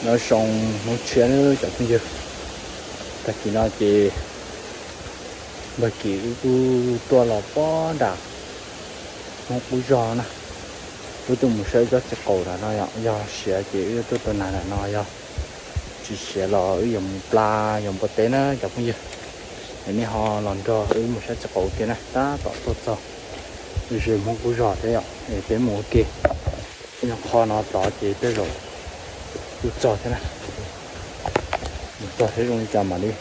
Nyob zoo hnub tshiab nawb cov phooj ywg. Tag kis no ces npawg Kim wb kuj tuaj los pob nram Hmoob Qub Zog na. Wb tuaj mus saib tsob txiv qaum nram no yom, yog siav ces wb tuaj tua nas nram no, yog tsis siav los wb yuav mus pla, yuav npua teb na cov phooj ywg. Es nej ho los nrog wb mus saib txiv qaum ua ke na, tab tom tuaj txog ze Hmoob Qub Zog thiab yom, es peb mus ua ke. Ib nyuag qho no tod ces tej zaum kuj txog thiab na. Mus txog thiab zoo li cas mam li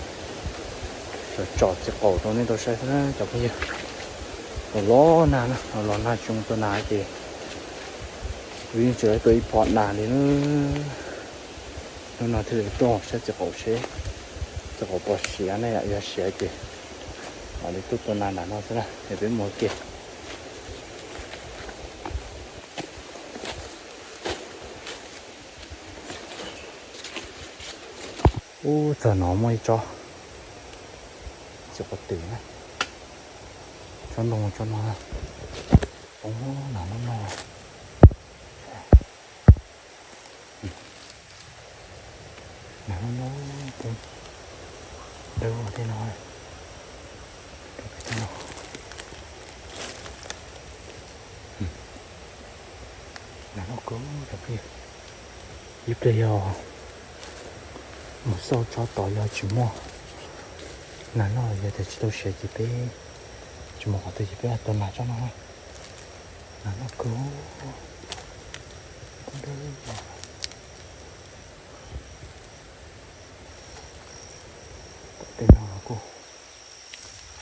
tsom txiv qaum rau nej tau saib thiab na cov phooj ywg. Los los nag na, los los nag tsis zoo tua nas ces wb yeej tsis tau tuaj ib phom nas li na. Hnub no thiaj li tuaj saib txiv qaum seb txiv qaum puas siav ne, yog siav ces mam li tuaj tua nas nram no xwb na, es peb mus ua ke. Ub, txog no muaj ib tsob txiv qaum twm na, tsob ntoo tsob no, poob nas no no, nas no no, poob dawb tej no, rau pem tej no. Nas noj kawg cov phooj ywg. Ib pliag yog mus xauj tsob tod yog tsis muaj nas noj, yog tias tsis tau siav ces peb tsis mus qhov twg ces peb tua nas tsob no. Nas noj kawg. Tom tej no los kuj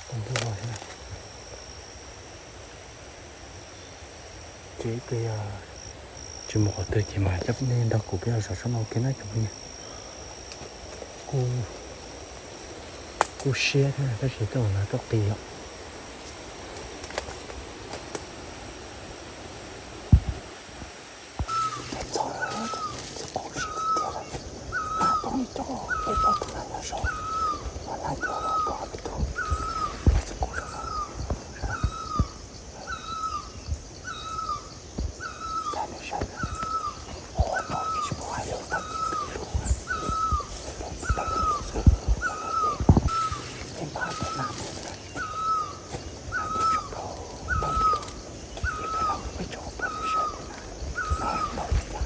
tau ntau thiab. Ces ib pliag yog tsis mus qhov twg ces mas coj nej nrog kuv peb los zov tsob no ua ke na cov phooj ywg. Kuj siab thiab tab sis tej zaum nas tuaj qis os. Txog txiv qaum siav tiag tiag lawm, nas poob ib co, peb plaub tug nas nyob saud, mas nas cua los poob ob peb tug, txiv qaum saud no. Txhais nej saib, ua no ces tsis muaj hais li, tau ces pib lug, pib lug xwb, ua no ces peb npaj tau nas mus na, nas ces tshaj plaws tau pib lug, ces peb los peb tso peb saib tus nas no tau li cas.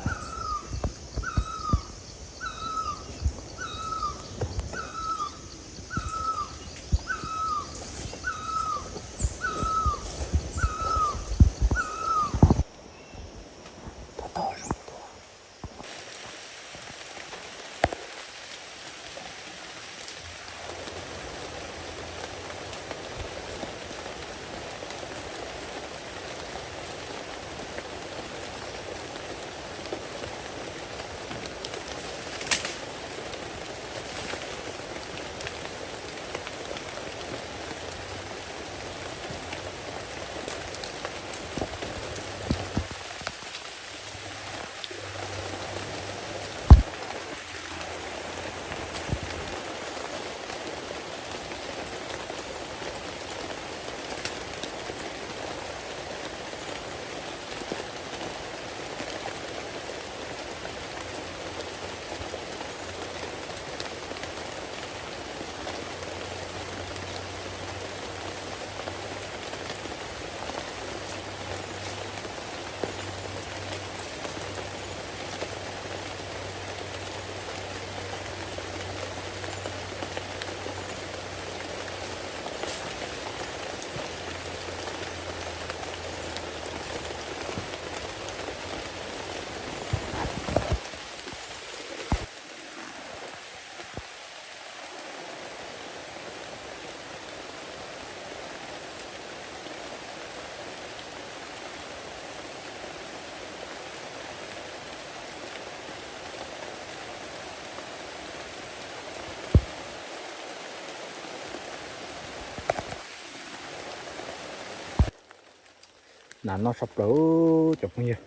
Nas noj tshaj plaws cov phooj ywg.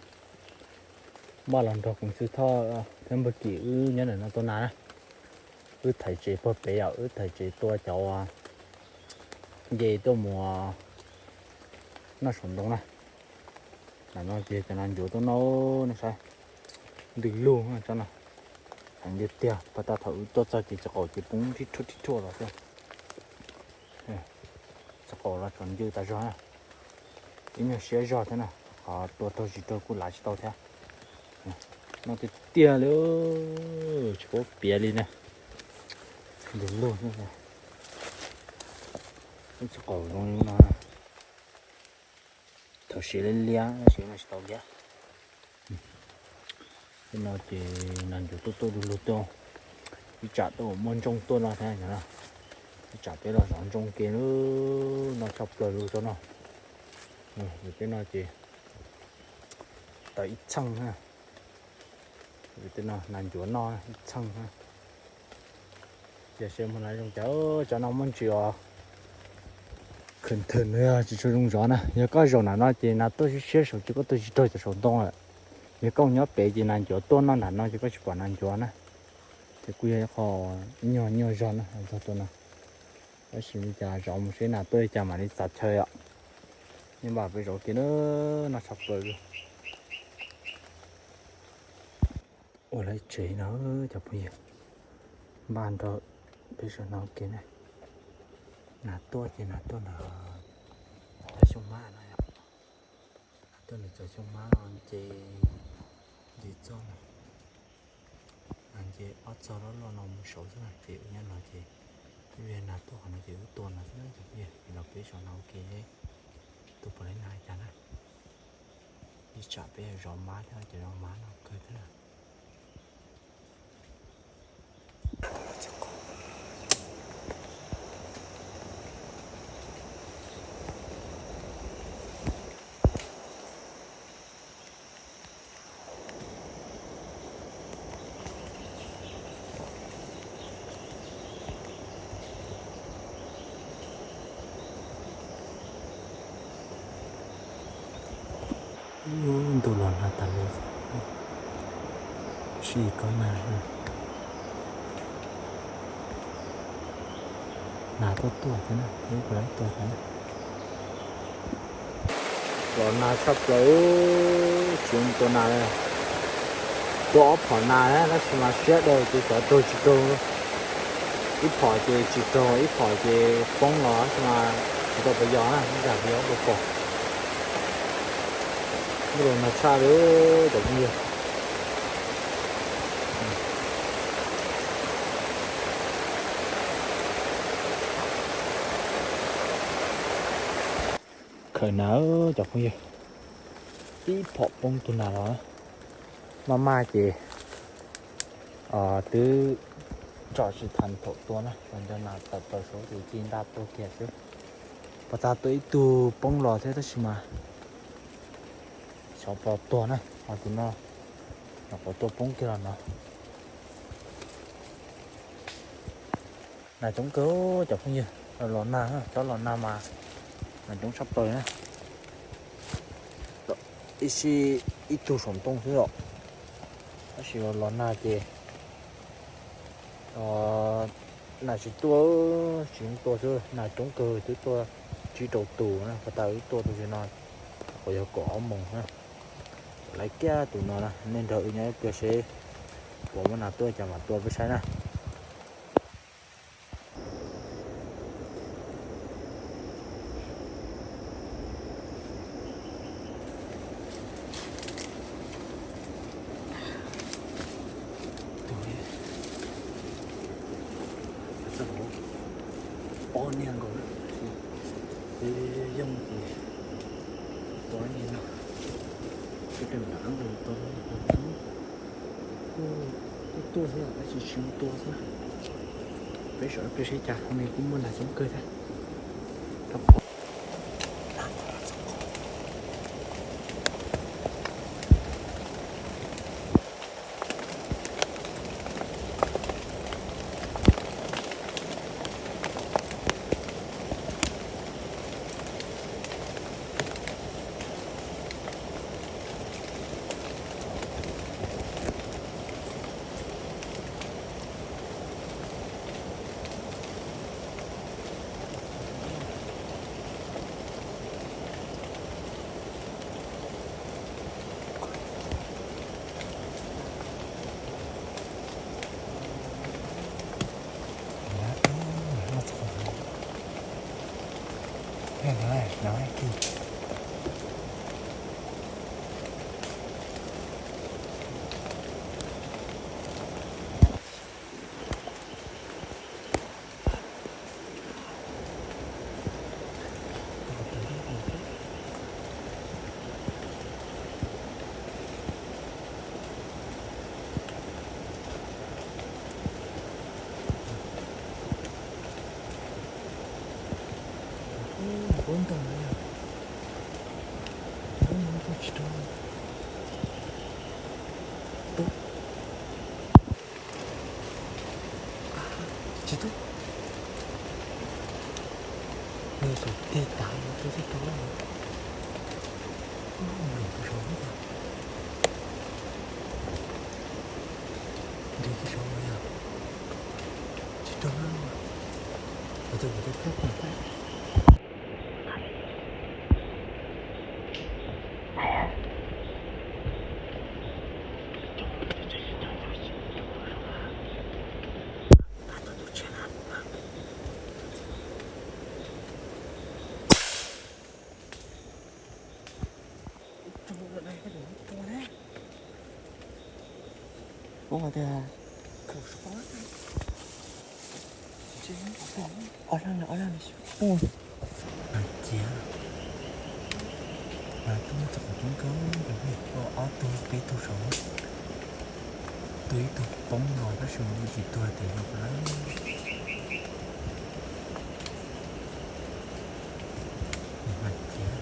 Npaj los nrog kuv xwb Thoj thiab npawg Kim wb nyob ntawm no tua nas na. Wb thaiv tsev puag pem yom, wb thaiv tsev tua cov nce tuaj mus noj saum ntoo na. Ntawm no ces cov nas ncuav tuaj noj, nej saib, ntws lug tsob no. Ncw tiag, pas tag thaum wb tuaj txog ces txiv qaum ces poob rhib rhuaj rhib rhuaj los xwb. Txiv qaum los tsaus ncw tas zog na. Ib nyuag siab zog thiab na, qhov tua raug tsis raug kuj lav tsis tau thiab. Noj tiag tiag li, tsis paub piav li na. Ncw lug, ib txiv qaum zoo li no na. Thaum siav liab liab, siav no tsis tau liab. Tej no ces nas ncuav tuaj tuaj du lug tuaj, ib tsam tuaj muaj ntsooj tuaj no thiab no. Ib tsam peb los zov ntsooj ke lub no tshaj plaws lub tsob no. Tej no ces tau ib txheej na. Tej no nas ncuav noj ib txheej na. Ces seb mus na zoo cas, tsam no muaj ntsis os. Khwv thwm no yog tsis tshua zoo zov na. Yog koj zaum nram no ces nas tuaj siab siab saum ces koj tuaj tsis raug cov saum ntoo lawm. Yog koj nyob pem ces nas ncuav tuaj noj nram no ces koj tsis pom nas ncuav na. Ces kuj yog ib qho nyuaj nyuaj zog na, zog tua no. Tab sis li cas zov mus seb nas tuaj li cas mam li txav chaw os. Nyob npaj peb zov kiag na, noj tshaj plaws li. Ua lawv tsev no cov phooj ywg, npaj nrog peb sawv ntawd ua ke na. Nas tuaj ces nas tuaj ntawm cov xyoob mab no yom. Nas tuaj ntawm cov xyoob mab no ces nce txoj no, nce ob txoj loj loj no mus saud xwb na, ces wb nyob no ces ib pliag nas tuaj qhov no ces wb tua no xwb cov phooj ywg, ces los peb sawv ntawd ua ke seb tua puas tau nas cas na. Ib tsam peb zov mab thiab ces zov mab no kawg thiab na. Ntuj los nag tas li, sib kob nag. Nas tuaj tuaj thiab na, ib pliag tuaj thiab na. Los nag tshaj plaws, tsis tua nas li. Tua ob phom nas na, tab sis mas siab dhau ces xyov raug tsis raug. Ib phom ces tsis raug, ib phom ces poob los tab sis mas tsis tau pab yos na, ib yam li ob peb phom. Ntuj los nag tshaj li cov phooj ywg. Khaws nas cov phooj ywg, tib phom poob tus nas los. Maj maj ces twb tso tsis tau thaum tua na, nco nas tawm plaws saud ces ci ntaj tuag kiag xwb. Pas tas tua ib tug poob los thiab tab sis mas xyov puas tuag na, ho tus no nyuam qhuav tua poob kiag los no. Nas coob kawg cov phooj ywg, los nag, cov los nag mas nas coob tshaj plaws na. Ib sij ib tug saum ntoo xwb os, tab sis los nag ces nas tsis tuaj, tsis tua xwb, nas coob kawg twb tuaj tsib rau tus na, pas tas wb tua tus no nyuam qhuav yog kaum ob moos na. Laiv kiag tus no na, nej nrog wb nyob ib pliag seb puas muaj nas tuaj cas mam tua peb saib na. Ob niag nkaus, yooj ces tua ib niag no, peb tus nam tus tua, tuaj tuaj xwb tab sis tsis tua xwb. Peb saib peb seb cas, nws kuj muaj nas coob kawg thiab. Tsis tub. Nws saum tig tas, nws twb tsis tau. Nws tus saud, nws tus saud yog tsis tau. Tus tus tus tus tus. Ua tias ob leeg, ob leeg xwb. Mas ciav, mas tuaj txog qhov coob kawg, ob tug peb tug saud, tus ib tug poob no tab sis mas tsis tuag tias yog lawm. Mas ciav.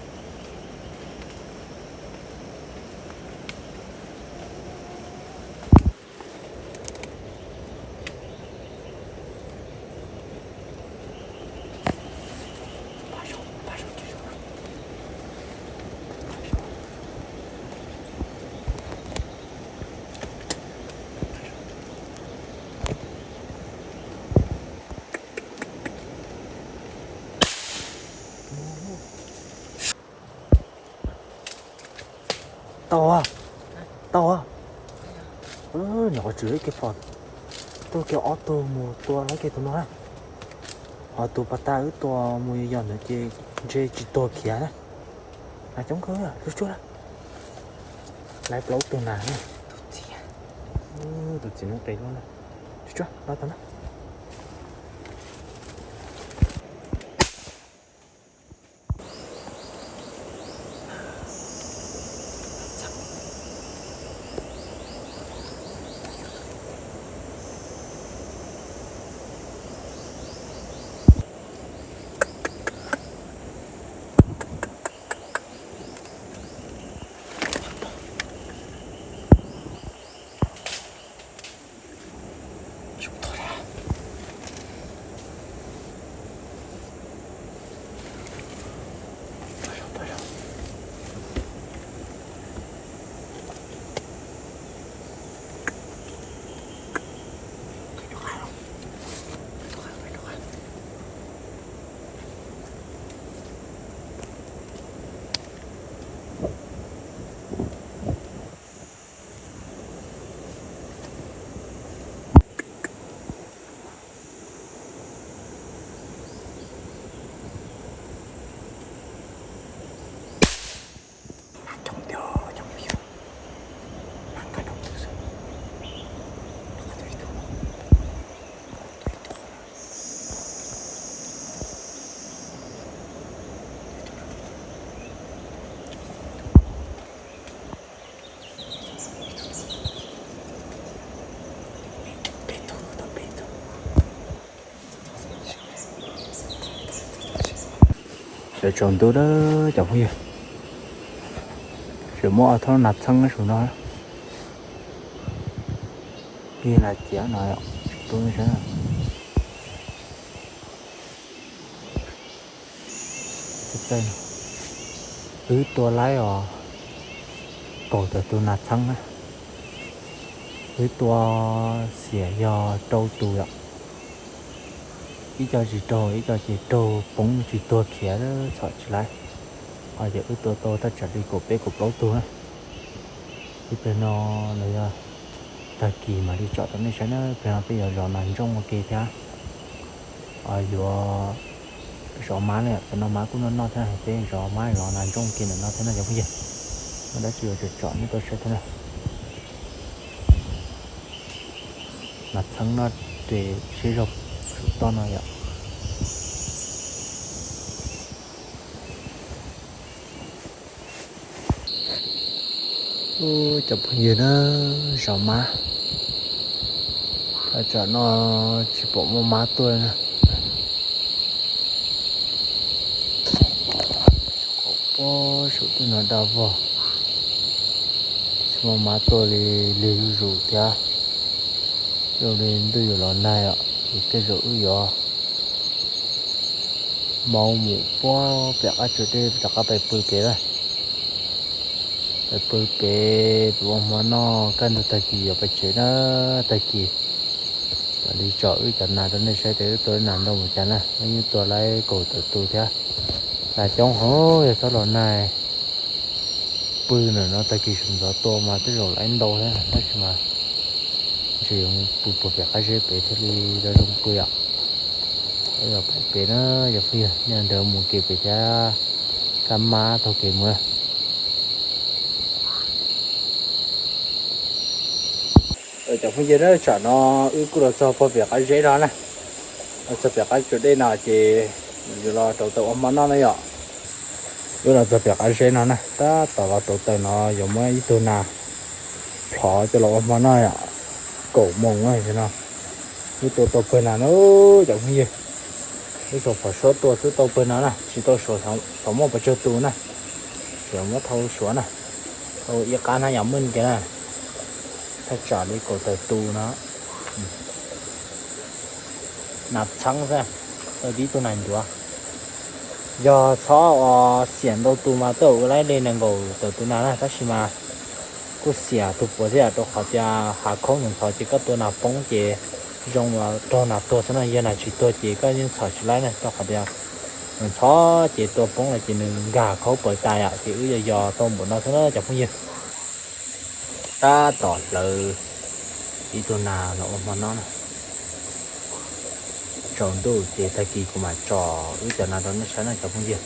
Tau, tau. Nyuam qhuav tswm ib ke phom, tuaj kiag ob tug mus tua lawv kiag tus no na. Ho tus pas tas wb tua mus yos ntawd ces ntshe tsis tuag khiav na. Nas coob kawg, tsuag tsuag na. Lawv plaub tug nas na. Tus txiv no qis luaj na. Tsuag tsuag, los tau na. Sawv tsaus ntuj lawm cov phooj ywg, sawv muab ob thob nas txheeb saum no. Ib nas ciav no, tus saib. Wb tua laib os, kaum tawm tus nas txheeb na. Wb tua xiam yog rau tus yom. Ib co tsis raug, ib co ces raug poob tsis tuag khiav, txhom tsis laib. Ho ces wb tua tau thaj tsam li kaum peb kaum plaub tug na. Ib pliag no los yog tag kis mam li tsom rau nej saib na, ib pliag no peb yuav zov nas ntsooj ua ke thiab. Yuav Zov mab na yom, cov no mab kuj noj noj thiab, peb zov mab zov nas ntsooj kiag ntawm no thiab no cov phooj ywg. Muaj dab tsi yuav tsom tsom nej tuaj saib thiab na. Nas txheeb noj tes siab zog saum toj no yom. Ub, cov phooj ywg na, zov mab, thaj tsam no tsis pom muaj mab tuaj na. Qhov pob saum tej no daj vog, tsis muaj mab tuaj li, lig zuj zus thiab. Zoo li ntuj yuav los nag os, ces tej zaum wb yuav mus mus puag pem qab tsuas dej rov qab pais pw pem na. Pais pw pem, pem ua hmo noj, kaj ntug tag kis yuav pais tsev na. Tag kis mam li tsom wb cov nas rau nej saib tias wb tua nas ntau npaum cas na, wb yeej tua laib kaum tawm tus thiab. Nas coob heev, yog txhob los nag pw ntawm no tag kis sawv ntxov tua mas tej zaum laib ntau thiab, tab sis mas ntshe yuav mus pw puag pem qab zeb pem thiaj li zoo zoo pw yom. Pem pem na, cov phooj ywg, nej nrog mus kev pem thiab, kab mab taug kev mus na. Cov phooj ywg, tsam no wb kuj los txog puag pem qab zeb no na, los txog pem qab tsuas dej no ces yuav los rauv taws ua hmo noj na yom. Wb los txog pem qab zeb no na, tab tom los rauv taws no yuav muab ib tug nas plhov coj los ua hmo noj yom. Kaum moos no, wb tua tau pawg nas na cov phooj ywg. Wb xuas phom suab tua xwb tau pawg no na, tsis tau suav, xyov muaj pes tsawg tus na. Suav muab thau suav na, thau ib qab hnab yam mej kiag na. Thaj tsam li kaum tawm tus no. Nas txheeb xwb, tau tib tug nas ncuav. Yog txhob ua xiam ntau tus mas twb ua laib li nees nkaum tawm tus nas na, tab sis mas kuj xiam tus puav thiab, rau qhov tias hav khaub nws ntxhov ces koj tua nas poob ces zoo li raug nas tuag xwb na, yog nas tsis tuag ces koj yeej txhom tsis laib na, rau qhov tias nws ntxhov ces tua poob lawm ces nws nkag khaub pawv tas yom, ces wb yog yog tau npaum no xwb na cov phooj ywg. Tab tom hlawv ib tug nas los ua hmo noj na. Tsaus ntuj ces tag kis kuv mam tsom wb cov nas rau nej saib na cov phooj ywg.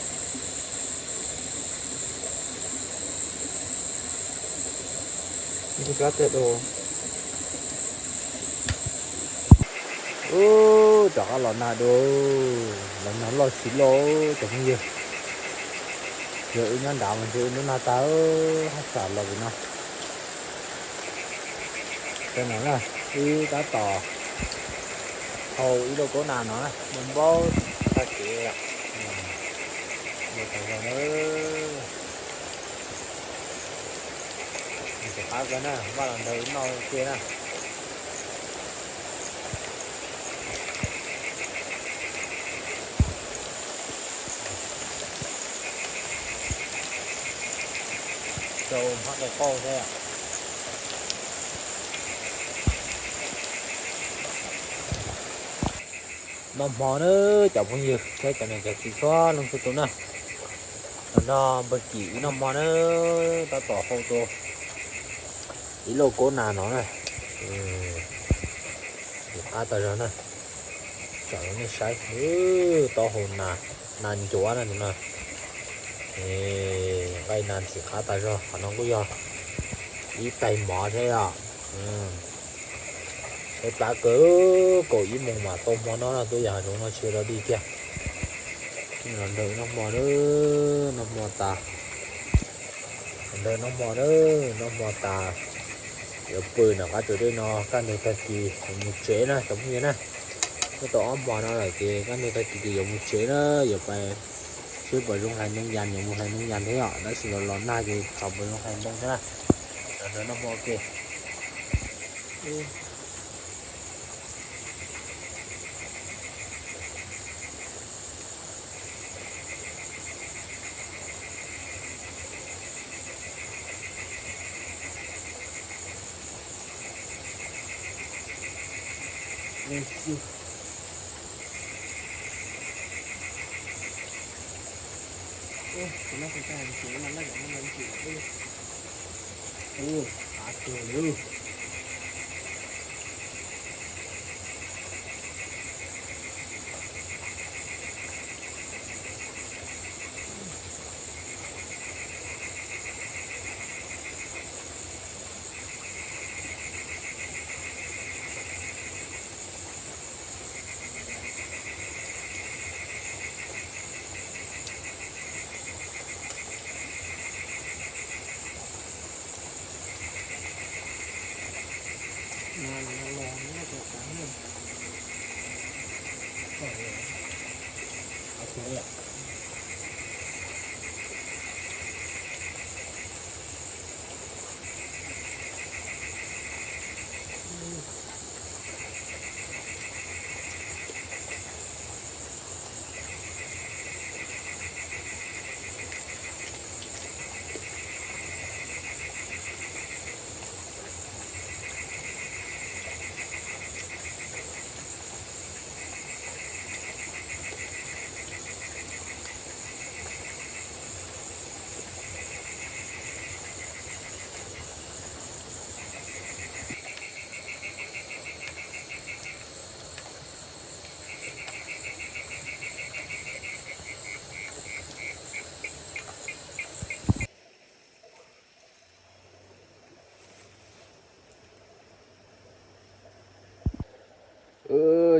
Ub, rov qab los nag dua, los nag loj tsis loj cov phooj ywg. Yog wb nyob nrad mas ntshe wb nub nag tag, haj tsam los pem no. Wb tab tom hau ib lauj kaub nas no na, npau npau tag kev. Npau tas zog na. Tsis qab kawg na, vaj los ntawd wb noj ua ke na. Rau hmab qe qauj thiab. Noj hmo na cov phooj ywg thiab cov niam cov txiv txhua leej txhua tus na. Los nrog npawg Kim wb noj hmo na, tab tom hau tau ib lauj kaub nas no na. Ntxim qab tas zog na. Tsom rau nej saib, taub hau nas, nas ncuav na tus no. Nqaij nas ntxim qab tas zog, qhov no kuj yog ib tais mov thiab os. Tshaib plab kawg, kaum ib moos mam tau hmo noj no, twb yog hav zoov no tsis los dig kiag. Los nrog noj hmo na, noj hmo tas. Los nrog noj hmo na, noj hmo tas. Yuav pw nram qab tsuas dej no, kaj ntug tag kis yuav mus tsev na cov phooj ywg na. Noj tau ob hmo no lawm ces kaj ntug tag kis ces yuav mus tsev na, yuav pais seb puas zoo hlais ntoo yas, yuav mus hlais ntoo yas thiab yom, tab sis los los nag ces xyov puas zoo hlais ntoo thiab na. Los nrog noj hmo ua ke.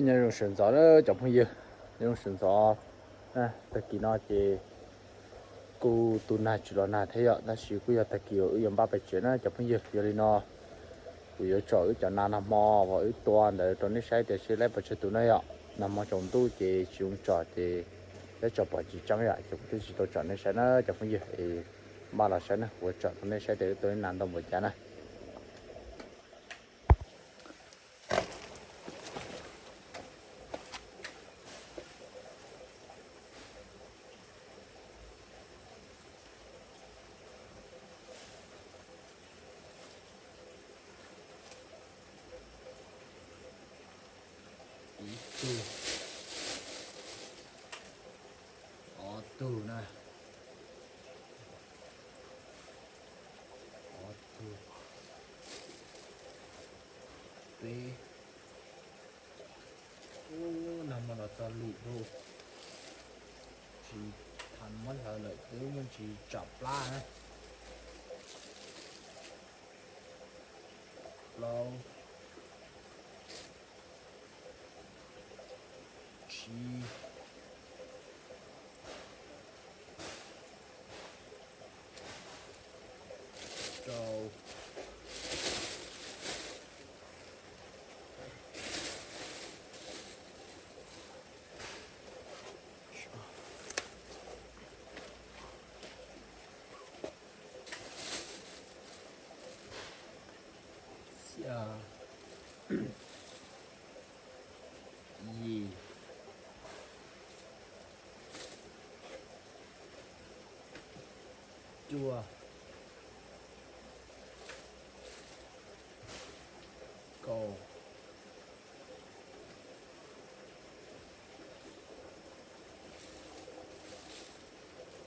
Nyob zoo sawv ntxov na cov phooj ywg, nyob zoo sawv ntxov. Tag kis no ces kuj tu nag tsis los nag thiab yom, tab sis kuj yog tag kis uas wb yuav npaj pem tsev na cov phooj ywg. Yog li no kuv yuav tsom wb cov nas nag hmo uas wb tua ntawd rau nej saib tias seb lawv puas tsawg tus na yom. Nag hmo tsaus ntuj ces tsis zoo tsom ces lawv tsom pom tsis tseeb yom, ces kuv thiaj tsis tau tsom nej saib na cov phooj ywg. Es npaj los saib na, kuv tsom rau nej saib tias wb tua nas ntau npaum cas na. Ib tug, ob tug na, ob tug, peb. Ub, nag hmo los txog lwm tus, tsis tham muab hlawv lawm twb muaj ntsis tsam plab na. Plaub, tsib, rau, xya, yim, cuaj, kaum,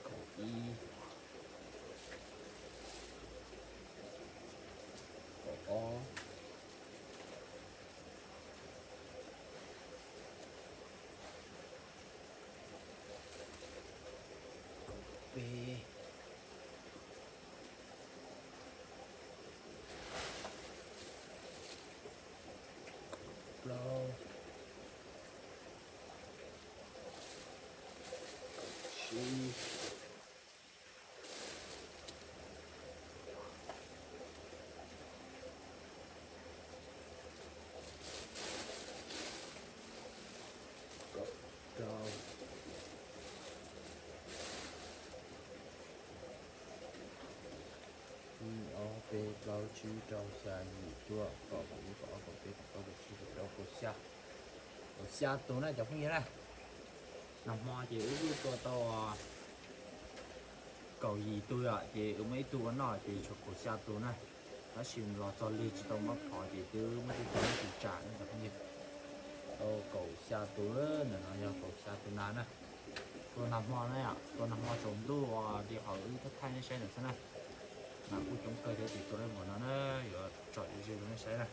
kaum ib, kaum ob, kaum peb, plaub, tsib, kaum rau, ib, ob, peb, plaub, tsib, rau, xya, yim, cuaj, kaum, kaum ib, kaum ob, kaum peb, kaum plaub, kaum tsib, kaum rau, kaum xya. Kaum xya tus na cov phooj ywg na. Nag hmo ces wb tua tau kaum yim tus yom, ces wb muaj ib tug ua noj ces tshuav kaum xya tus na. Tab sis los txog lig tsis tau muab plhov ces twb muab tej tus ib tus tsam na cov phooj ywg. Tau kaum xya tus, ntawm no yog kaum xya tus nas na. Tua nag hmo na yom, tua nag hmo tsaus ntuj uas li qhov wb thaij thaij nej saib ntawm xwb na. Nas kuj coob kawg thiab ces tua lawm npaum no na, yuav tsom ze rau nej saib na.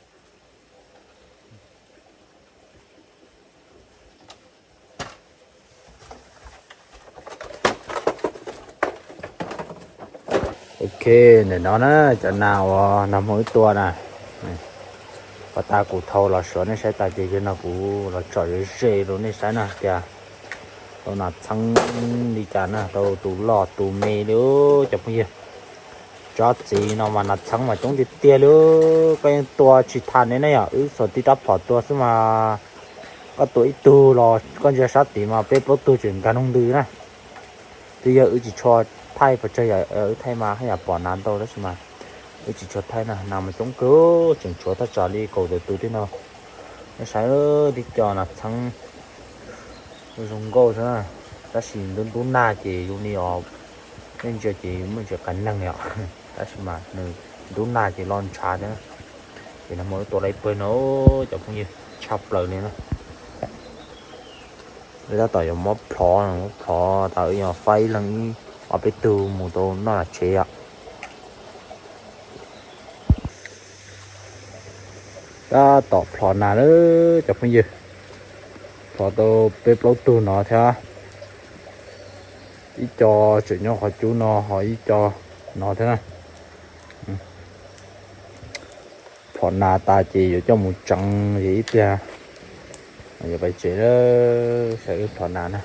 Ok, ntawm no na, cov nas uas nag hmo wb tua na, pas tas kuv thau los suav nej saib tas ces yog no kuv los tsom ze ze rau nej saib na tias tau nas txheeb li cas na, tau tus loj tus me li cov phooj ywg. Tsob txiv no mas nas txheeb mas coob tiag tiag li, koj yeej tua tsis tham ne na yom, wb xuas tib rab phom tua xwb mas koj tua ib tug los koj ntsia sab tid mas peb plaub tug tseem nkag noog ntws na. Twb yog wb tsis tshua thaij pes tsawg yom, wb thaij mas haj yam pom nas ntau tab sis mas wb tsis tshua thaij na, nas mas coob kawg, tseem tshuav thaj tsam li kaum tawm tus thiab no. Nej saib tib co nas txheeb zoo nkauj xwb na, tab sis ntub ntub nag ces zoo li os, nej ntsia ces muaj ntsis qias neeg yom, tab sis mas nws ntub nag ces lo ntshav thiab. Ces nag hmo wb tua lawm pawg no cov phooj ywg, tshaj plaws li na. Wb tab tom yuav muab plhov, muab plhov tas wb yuav faib ib leeg ib ob peb tug mus tau noj tsev yom. Tab tom plhov nas lawm cov phooj ywg, plhov tau peb plaub tug no thiab, ib co tseem nyob qhov cub no ho ib co no thiab na. Plhov nas tas ces yuav coj mus tseev ces ib pliag Yuav pais tsev, saib wb plhov nas na.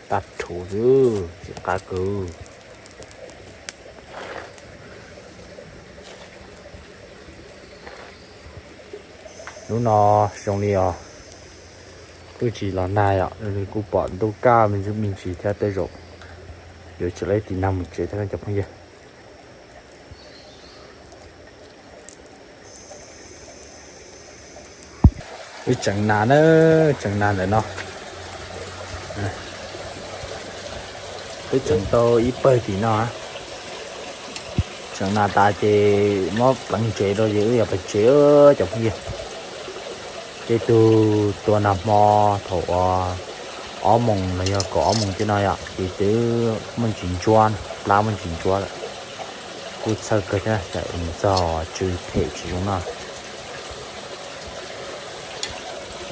Tag rhuv xwb, tsis qab kawg. Hnub no zoo li os, kuj tsis los nag yom, kuj pom ntuj kaj me ntsis me ntsis thiab tej zaum yuav tsis laib tiv nag mus tsev thiab cov phooj ywg. Wb tseev nas na, tseev nas ntawm no. Wb tseev tau ib pawg tim no. Tseev nas tas ces muab pleev tsev rau ces wb yuav pais tsev cov phooj ywg. Tej tug tua nag hmo thaum uas ob moos los yog kaum ob moos tej no yom, ces twb muaj ntsis ntsuab, plab muaj ntsis ntsuab lawm. Kuj txhawj kawg thiab, cas mus txog tsw phem tsis zoo no.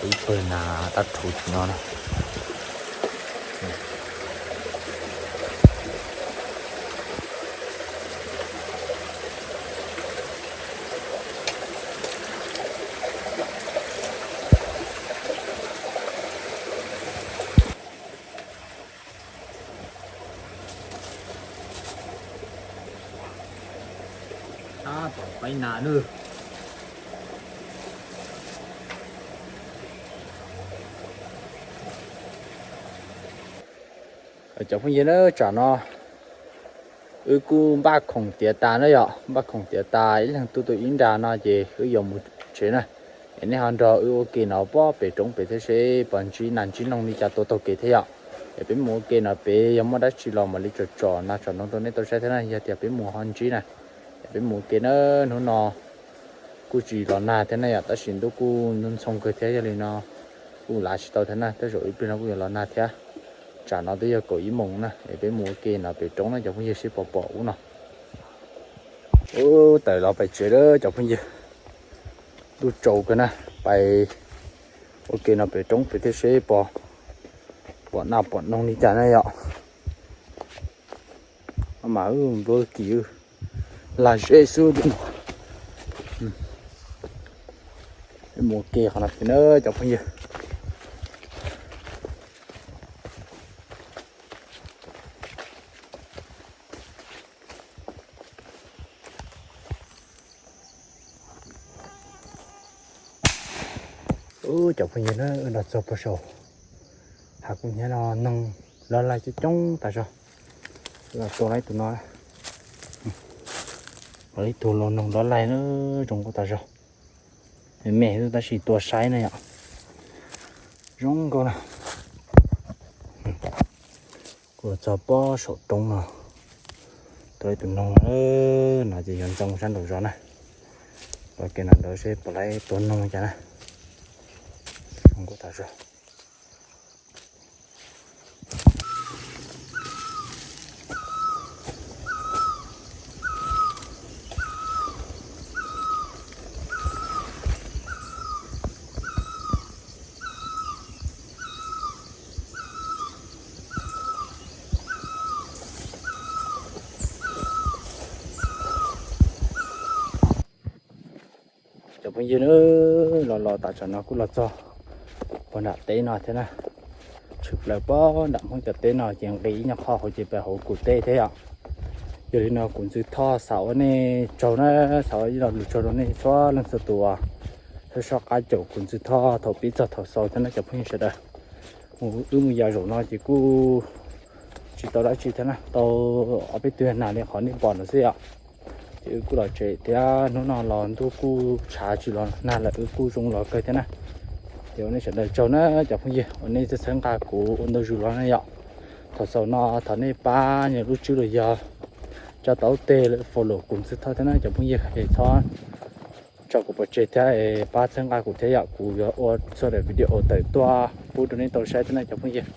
Ib pawg nas dab rhuv tim no na. Tab tom faib nas nawb. Cov phooj ywg na, tsam no wb kuj npaj khoom tiav tas na yom, npaj khoom tiav tas ib leeg tu tu ib nra no ces wb yuav mus tsev na. Es nej ho nrog wb ua ke no pob pem roob pem thiab seb pom ntsib nas ntsib noog li cas tua taug kev thiab yom. Es peb mus ua ke no pem yog muaj dab tsi los mam li tsom tsom nas tsom noog rau nej tau saib thiab na, yog tias peb mus ho ntsib na. Es peb mus ua ke na, hnub no kuj tsis los nag thiab na yom, tab sis ntuj kuj ntxhoo kawg thiab, yog li no kuj lav tsis tau thiab na, tej zaum ib pliag no kuj yuav los nag thiab. Tsam no twb yog kaum ib moos na, es peb mus ua ke no pem roob na cov phooj ywg seb puas pom ub no. Ub, tawm los pais tsev lawm cov phooj ywg. Ntuj tsaus kawg na, pais ua ke no pem roob pem thiab seb pom, pom nas pom noog li cas na yom. Mas npluab kis lag zeb xwb. Mus ua ke qhov no pem na cov phooj ywg. Ub, cov phooj ywg na, wb los txog puag saum hav kuj hnyiab no noog loj laij coob coob tas zog. Los tua lawm ib tug no, lawm ib tug los noog loj laij na, zoo nkauj tas zog. Me me xwb tab sis tua saib na yom, zoo nkauj na. Kuj los txog pob saum roob no, tua ib tug noog no ces yuav ntxeev sab nraum zos na. Los ke no ntawd seb puas laib tua noog cas na. Zoo nkauj tas zog. Cov phooj ywg na, los los tas tsam no kuj los txog puag nram teb no thiab na. Tshwm plaws pob nram Hmoob cov teb no ces nqis ib nyuag qho hauv ces pais hauv kuv teb thiab yom. Yog li no kuv Ntxwg Thoj xav ua nej tsaug na, xav ua ib lo lus tsaug rau nej txhua leej txhua tus uas soj qab caum kuv Ntxwg Thoj thaum pib txog thaum xaus thiab na cov phooj ywg sawv daws. Mus wb mus yos zaum no ces kuj tsis tau dab tsi thiab na, tau ob peb tug nas li qhov nej pom no xwb yom. Ces wb kuj los tsev thiab, hnub no los ntuj kuj tshav tsis los nag lawm, wb kuj zoo los kawg thiab na. Ces ua nej sawv daws tsaug na cov phooj ywg uas nej txhawb nqa kuv ua ntu zus los na yom. Thaum xaus no thov nej pab nias lub tswb los yog tso taub teg lawm follow kuv Ntxwg Thoj thiab na cov phooj ywg, es txhob tso kuv pov tseg thiab es pab txhawb nqa kuv thiab yom, kuv yuav ua txhua daim video tawm tuaj pub rau nej tau saib thiab na cov phooj ywg.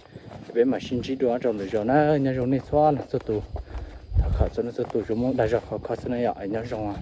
Es peb mam sib ntsib dua rau lwm zaus na, nyob zoo nej txhua leej txhua tus. Thov khom txhua leej txhua tus tsuas muaj dag zog khov kho xwb na yom, nyob zoo.